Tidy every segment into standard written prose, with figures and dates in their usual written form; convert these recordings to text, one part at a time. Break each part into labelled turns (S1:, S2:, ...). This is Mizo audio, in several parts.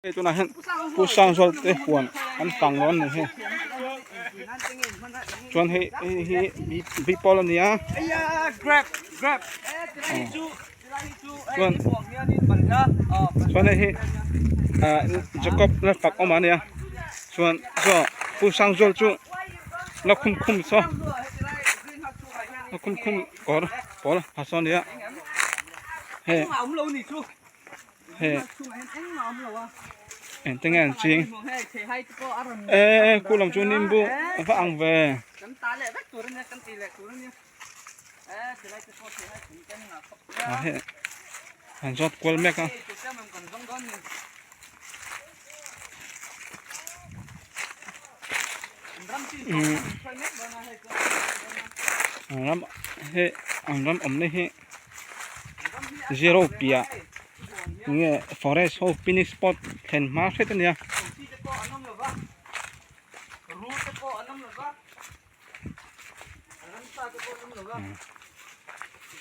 S1: Hei tunah hian Pu Sangzual te huan an kang dawn a ni hei chuan hei hei hi bi pawl a ni a chuan chuan hei hi ah Jacob la fak awm a nia chuan saw Pu Sangzual chu la khum khum saw la khum khum kawr pawl ha saw a nia hei. He engte nge an ching e khu lam chu nimbu a va ang ve. A he an zawt kual mek a. An ram he an ram awmna hi. Zero piah nge forest ho picnic spot thlen hma hret a nia.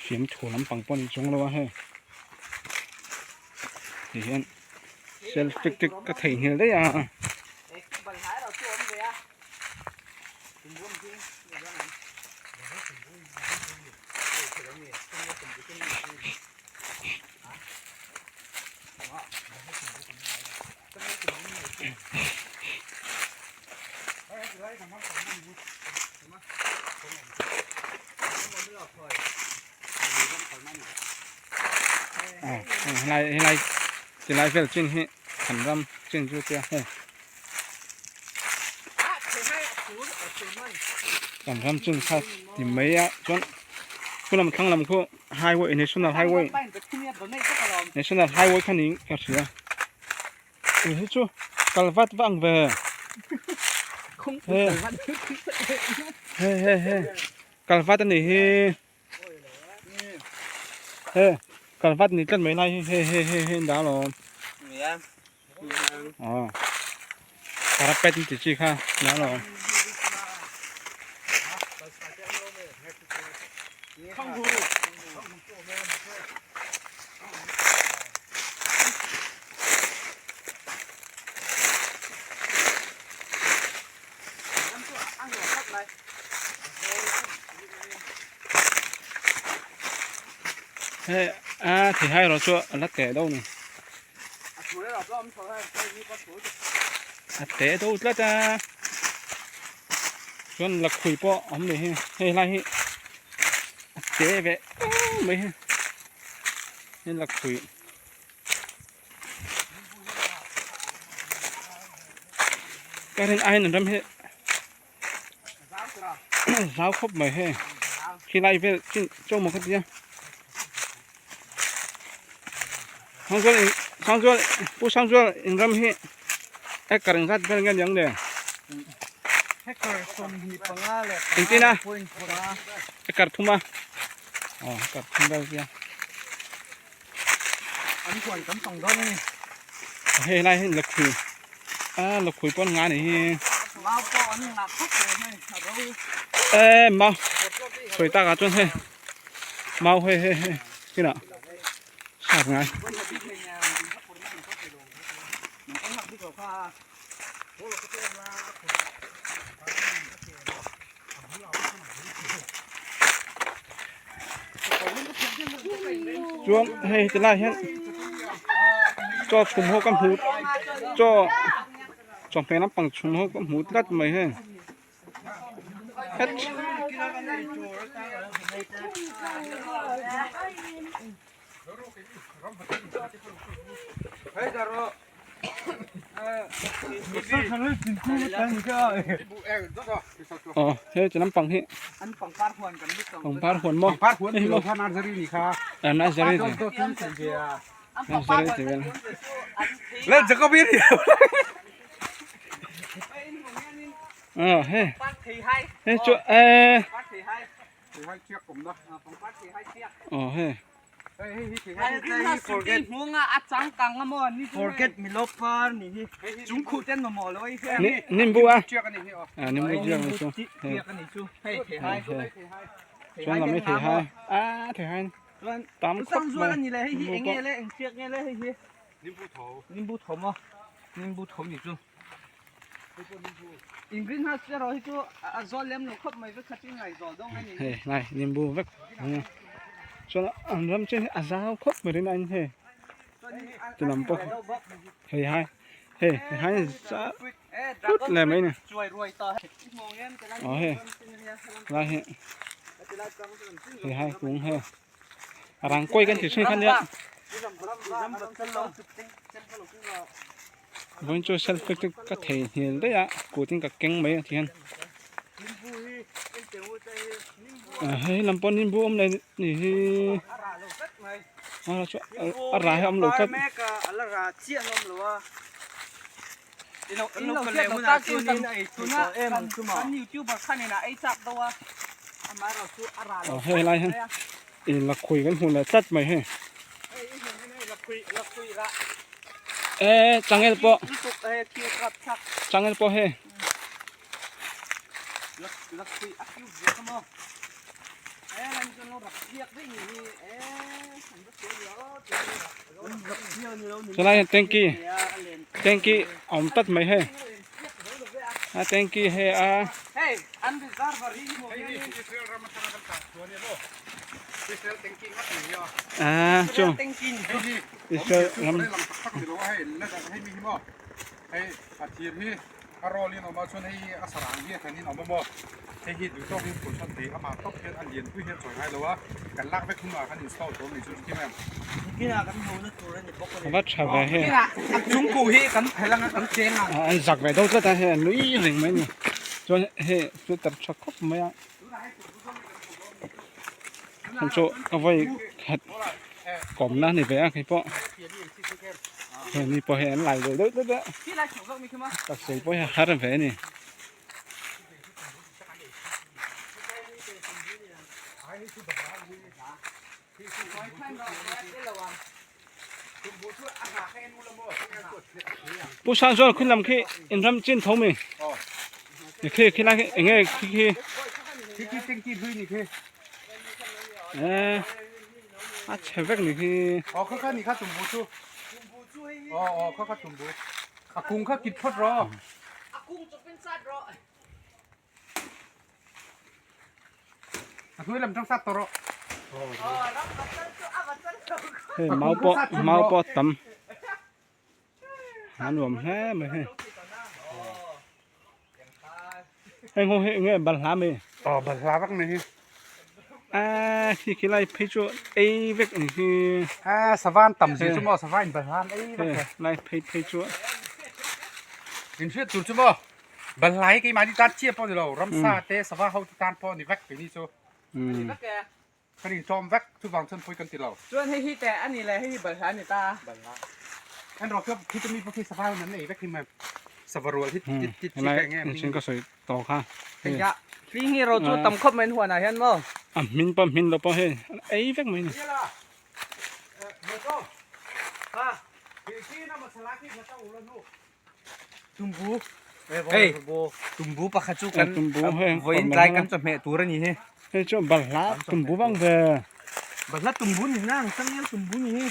S1: Fiamthu lampang pawh a ni chuang lo a hei ti hian selfie te ka theihnghilh daih a. Helai helai tilai vel chin hi kan ram chin chu tia hei kan ram chin kha ti mai a chuan khu lam thlang lam khu highway national highway national highway kha niin ka hria eng hi chu kal vat vang ve he he he he kal vat a nih hi he kal vat ni tlat mai lai hi he he he he dah alawm aw parapet an ti chi kha dah alawm. Hei a thei hai erawh chu a la teh deuh a ni a teh deuh tlat a chuan lakhuih pawh a awm leh hi hei lai hi a teh ve em mai hi hei lakhuih. Ka rin aiin an ram hi zau khawp mai hei khilai vel chin chaw maw ka tia Sangzual in Sangzual Pu Sangzual in ram hi hectare engzat vel nge niang le
S2: Hectare 25 leh
S1: Engtin a?
S2: 0.5
S1: Hectare thum a aw hectare thum vel tia.
S2: An huan kan pang dawn a ni.
S1: Hei lai hi lakhui a lakhui pawh an ngah a nih hi.
S2: Mau pawh an ngah khawp mai hei a ro.
S1: E mau sawi tak ah chuan hei mau hei hei hei kinah sap ngai. Chuan hei ti lai hian chaw chhum ho ka hmu chaw chawhmeh lampang chhum ho ka hmu tlat mai hei het. Aw hei chi lampang hi pangpar huan maw hei hi maw ah nursery nursery tih vel aw hei hei chu eh. Aw hei. Nimbu a a nimbu chiak ni chu hei chuan lam hi thei hai a thei hai tam khawp mai nimbu pawh.
S2: Nimbu tho ni chu. In green house erawh hi chu a zawl lem lo khawp mai vek kha chu ngai zawl dawng a ni.
S1: Hei ngai nimbu vek chuan an ram chen hi a zau khawp mai rin a in hei ti lam pawh hei hai hei hei hai za tut le mai ni aw hei lai hi hei hai kung hei a rang kawi kan ti thin kha nia vawiin chu selfie chu ka thei hmel daih a kut in ka keng mai a ti hian hei lam pawh nimbu awm leh ni hi a rah hi a awm lo tlat. Aw hei lai hian in lakhuih kan hmuh leh tlat mai hei e changel pawh changel pawh hei. Chulai hian tanky tanky a awm tlat mai hei a tanky hei a a chu Israel ram
S3: Hei a thir hi a roll in awm a chuan hei hi a sarang hi a then in awm a maw hei hi duh tawk in phur chhan thei amah tawp hian a lian pui hian chawi ngai lo a kan lak vek hunah kan install tur a ni chu kim em.
S1: A va tha ve hei.
S2: Chungku hi kan phelh anga kan cheng ang.
S1: An zak ve deuh tlat a hei an nui reng mai a ni chuan hei filter tha khawp mai a heng chu ka vawi khat kawmna a ni ve a keipawh hei ni pawh hei an lai ve deuh deuh a taksa pawh hi a har ve a ni. Pu Sanzual khun lam khi in ram chin tho mi khi khi lai khi enge khi khi
S3: khi khi tengki hlui ni khi
S1: e a chhe vek ni khi
S3: aw kha kha ni kha tumbu chu aw aw kha kha tumbu a kung kha kit phawt rawh
S2: a kung chu pin sat rawh
S3: A hnuai lam tang sat tawh rawh.
S1: Hei mau pawh mau pawh a tam a nuam hle mai hei heng ho hi enge balhla mai
S3: Aw balhla vak mai hi.
S1: A khi khi lai phei chu ei vek ang hi.
S3: A savan tam zia chu maw sava in balhla an ei vek
S1: e. Lai phei phei chu.
S3: In hriat tur chu maw Balhla hi keimahni tan chiah pawh a ni lo, ramsa te sava ho te tan pawh a ni vek keini chu. Kan intlawm vek, chuvang chuan pawi kan ti lo.
S2: Chuan hei hi teh a ni le, hei hi balhla a ni ta.
S3: Balhla. En rawh chuan khi chumi pawh khi sava in an ei vek hi mai. Sava rual hi tit tit chi ka eng em
S1: Engtin ka sawi tawh kha.
S2: Hei a hling hi ro chu tam khawp mai an huan ah hian maw.
S1: A hmin pawh hmin lo pawh hei an ei vek mai ni.
S2: Tumbu hei tumbu pakhat chu kan vawiin tlai kan chawhmeh tur a ni hi.
S1: Hei chu balhla tumbu bang ve.
S2: Balhla tumbu ni na ang changel tumbu ni hi.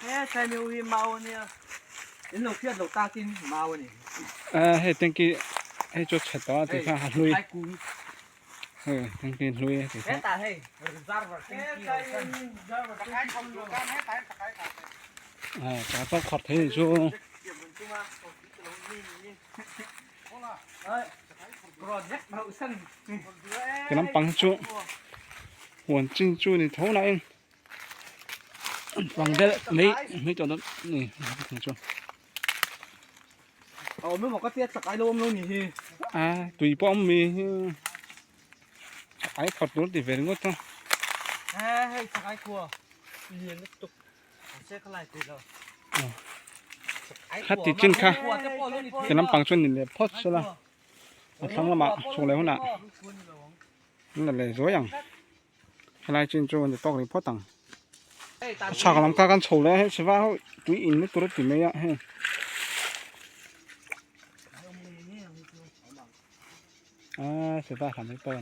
S2: He tlai meu hi mau a nia in lo hriat lo takin mau a ni.
S1: Hei tanki hei chu chhe tawh a ti kha a hlui. Hei tanki hlui a ti kha.
S2: Hetah hei reservoir tanki lo khan.
S1: Chah pawh khawrh thei chu. Ti lampang hi chu huan chin chu ni tho na in bang vel mai mai tawh dawn ni chu. A tui pawh a awm mai hi chakai khawrh tur ti ve ringawt a. Khati chin kha ti lampang chuan ni leh phawt sela a thlang lamah chhuk leh hunah an la leh zuai ang helai chin chu an ti tawk rih phawt ang a chhak lam kha kan chho leh a hei siva ho tui in na tur a ti mai a hei. A siva hlam hi pawh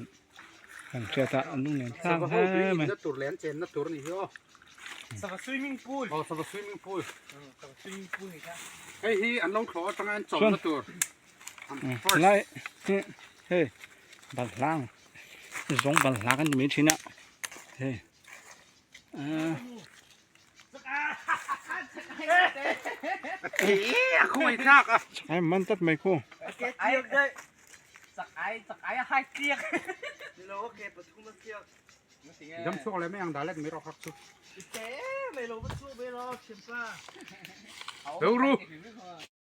S1: kan hriat a an lung nen thlak hle mai.
S3: Tur leh an chenna tur a ni hi aw.
S2: Sava swimming pool.
S3: Aw sava swimming pool.
S2: Sava swimming pool ni kha.
S3: Hei hi an lo thlawh atanga an chawlhna tur.
S1: Lai hi hei balhlang zawng balhla kan ti mai thin a hei Chakai man tlat mai khu.
S3: Dam chhuak leh mai ang dalet mai rawh khak chu. Lo ru.